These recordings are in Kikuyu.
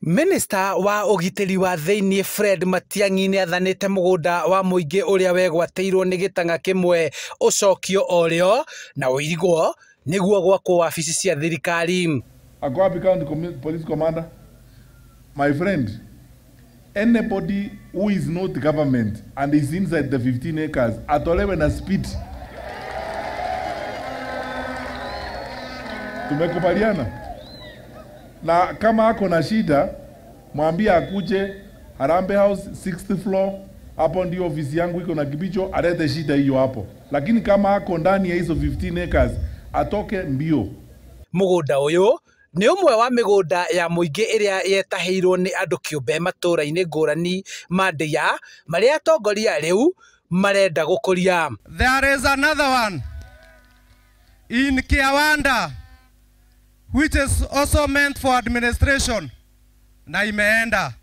Minista wa ũgitĩri wa thĩinĩ Fred Matiang'i nĩathanĩte mũgũnda wa mũingĩ ũrĩa wegwatĩirwo nĩ gĩtang'a kĩmwe ũcokio orĩo na ũirigwo nĩguo gwakwo wabici cia thirikari. Ako wapi county police commander? My friend, anybody who is not government and is inside the 15 acres atolewe na speed. Tumekubaliana. Na kama ako na shida, mwambie akuje Harambee House 6th floor, hapo ndio ofisi yangu iko na Kibicho, alete shida hiyo hapo. Lakini kama ako ndani ya hizo 15 acres, atoke mbio. Mũgũnda ũyũ nĩ ũmwe wa mĩgũnda ya mũingĩ ĩrĩa yetahĩirwo nĩ andũ kĩũmbe matũũra-inĩ ngũrani ma Ndĩa marĩa atongoria rĩu marenda gũkũria. There is another one in Kiawanda which is also meant for administration na imeenda,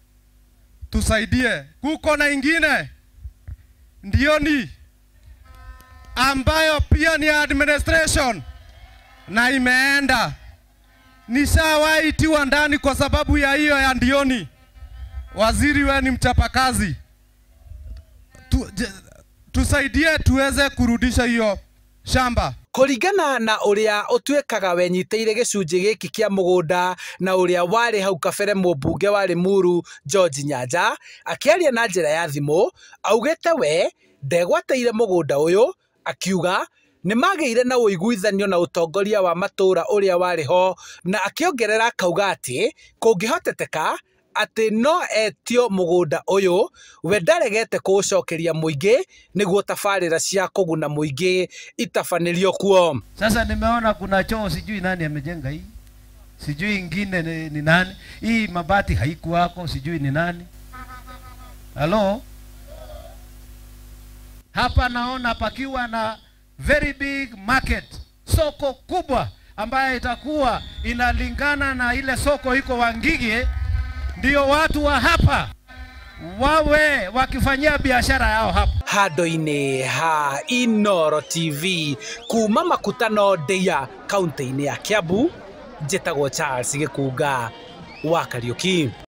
tusaidie. Kuko na ingine Ndioni ambayo pia ni administration na imeenda. Nishawahi tiwa ndani kwa sababu ya hiyo ya Ndioni. Waziri, wewe ni mchapakazi, tusaidie tuweze kurudisha hiyo shamba. Kũringana na ũrĩa ũtuĩkaga wenyitĩire gĩcunjĩ gĩkĩ kĩa mũgũnda na ũrĩa warĩ hau kabere mũmbunge wa Limuru George Nyanja akĩaria na njĩra ya thimũ augĩte we ndegwatĩire mũgũnda ũyũ, akiuga nĩmagĩire na ũiguithanio na ũtongoria wa matũũra ũrĩa warĩ ho, na akĩongerera akauga atĩ kũngĩhoteteka atĩ no etio mũgũnda ũyũ we ndaregete kũũcokeria mũingĩ nĩguo tabarĩra cia kũguna mũingĩ itabanĩrio kuo. Sasa nimeona kuna choo, sijui nani amejenga hii, sijui ingine ni nani, hii mabati haikuwako, sijui ni nani. Halo, hapa naona pakiwa na very big market, soko kubwa ambayo itakuwa inalingana na ile soko iko Wangige, ndio watu wa hapa wawe wakifanyia biashara yao hapa. Handũ-inĩ ha Inooro TV kuma Makutano Ndĩa kaunti-inĩ ya Kiambu, njĩtagwo Charles Gĩkunga wa Kariuki.